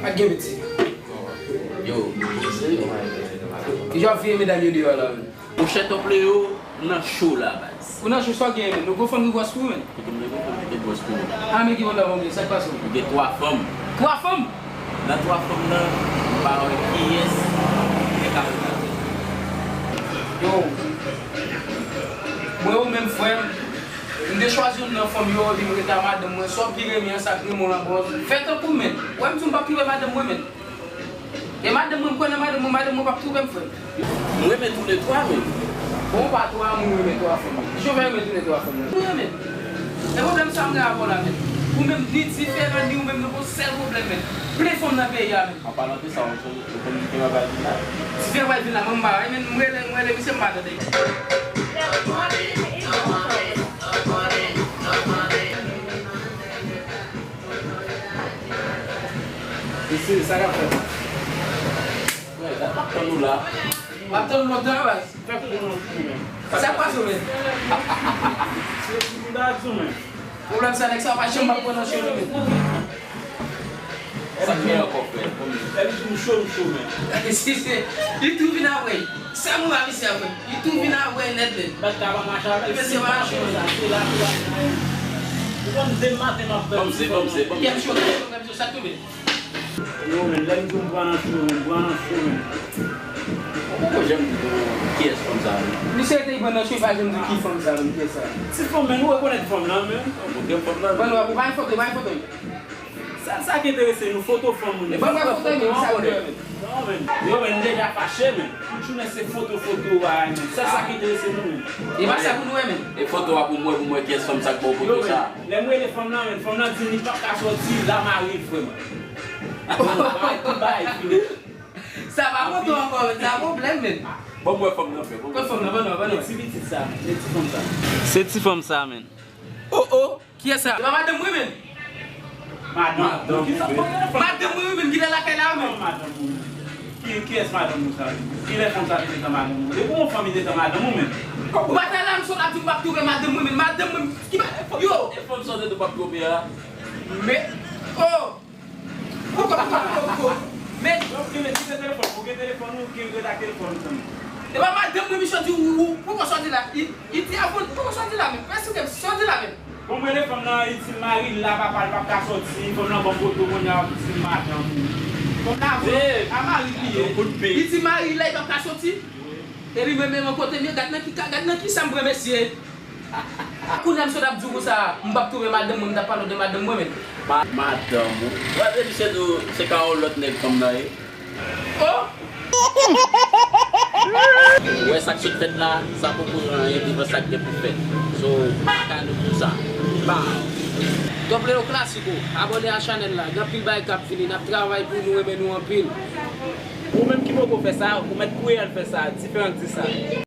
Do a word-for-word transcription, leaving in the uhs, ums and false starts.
Ak gen piti. Yo, se yo. Kijan w ap veye medam yo deyò la menm? Monchè, Top Leo nan cho la, baz. Ou nan cho, sa w genyen menm? Yo gon fanm ki gwòs pou ou menm? Kite m, yo gon fanm ki te gwòs pou mwen. A, men ki pwoblèm ou gen? Sa k pase w? Ou gen twa fanm. Twa fanm? Nan twa fanm nan, m pa wè kiyès ki te ka ret avè l. Yo, mwen ou menm, frè m, m te chwazi youn nan fanm yo, epi m ret a madanm mwen. Sa w pi renmen an, sa k renmen w la, bòs. Fè tankou m, menn. Ou wè m di w m p ap twouve madanm mwen, menn. E madanm mwen, m konnen madanm mwen, madanm mwen p ap twouve m, frè m. M renmen toulètwa, menn. Bon, pa twa moun renmen twa fanm, menn. Kijan w fè renmen toulètwa fanm, menn? Ou renmen. E pwoblèm sa m gen avè w la, menn. Ou menm, ni diferan, ni ou menm, nou gon sèl pwoblèm, menn. Plen fanm nan peyi a, menn. An palan de sa, ou sonje, ou konn ki fè bagay vin la? Ti fè bagay vin la, mwen m pa wè, menn, m rele, m rele misye, m pa tande. Mesye, sa k ap fèt? Frè, dat m ap tann ou la. M ap tann ou lontan, baz. Fè kou nan kou, men. Sa k pase w, men? Se ti bouda di w, men. Pwoblèm sa, nèg sa pa janm ap pran nan cho, non, men. Sa k gen ankò, frè? Èl di m cho, m cho, men. Si, si. Li tou vin apre. Sa mwen pa misye apre. Li tou vin apre nèt, men. Bat ka pa mache avè l. Li mesye pa mache, men. Sa, se la, se la. Ou konn demen maten m ap tann. Bòm se, bòm se, bòm se. Kè m cho, kè m cho, kè m cho, sa k tonbe. Yo, men, lè m di w m pran nan cho, men, m pran nan cho, men. Ou poko janm di nou kiyès fanm sa, non? Misye te pran nan cho, pa janm di ki fanm sa, men, kiyès sa. Ti fanm, men, nou rekonèt fanm nan, men. Montre m fanm nan. Ban nou, pa gen foto, pa gen foto. Sèl sa ki enterese nou, foto fanm, men. Ban nou foto, men, sa nou wè, men. Non, men. Yo, men, m deja fache, men. Tout jounen se foto, foto, bagay, men. Sèl sa ki enterese nou, men. E pa sa pou nou wè, men. E foto a pou mwen, pou mwen, kiyès fanm sa k ba w foto sa. Lè m rele fanm nan, men, fanm nan di m li p ap ka sòti, l a mari l, frè m. Bay tout bagay fini. Sa pa foto ankò, men, sa pwoblèm, men. Bon, mwen fanm nan, frè, bon. Kot fanm nan? Ban nou, ban nou. Ti pitit sa, men, ti fanm sa. Se ti fanm sa, men. Oh, oh. Kiyès sa? Se pa madanm mwen, men. Madanm? Madanm. Ki sa, madanm mwen, men, ki lè lakay la, men. Madanm mwen. Ki, kiyès madanm ou sa? Kilè fanm sa te gentan madanm ou? Depi yon fanm li gentan madanm ou menm? Ou pa t al la, m sot ap di m p ap twouve madanm mwen, men madanm mwen ki pa, yo! E fanm sa w te di w p ap twouve a? Men, oh! Poko, poko, poko. Men. Donk, men, kite telefòn, ou gen telefòn ou, ou gen ret ak telefòn ou, zanmi. E pa madanm mwen, misye di ou, ou, poko sòti la. I, i di avan, poko sòti la, men. Mèsi, frè m, sòti la, men. Bon, m rele fanm nan, li di m mari l la, papa l p ap ka sòti. Fanm nan ban m foto, kounye a, li di m madanm ou. Fanm nan, a mari l li ye. Li di mari l la, li p ap ka sòti. Epi mwen menm, an kote m ye, gad nan ki ka, gad nan ki sa m pran, mesye. Kounye a, m sot ap di w konsa, m p ap twouve madanm mwen, m t ap pale w de madanm mwen, men. Ma-, madanm ou. Gade, misye di w, se ka yon lòt nèg fanm nan ye. Oh! Ou wè sa k sot fèt la, sa poko anyen devan sa k gen pou fèt. So, pa ka nou pou sa. Ba. Top Leo Classico, abòne a chanèl la, gen anpil bagay k ap vini, n ap travay pou nou, renmen nou anpil. Ou menm ki poko fè sa, ou mèt kouri al fè sa, diferan di sa.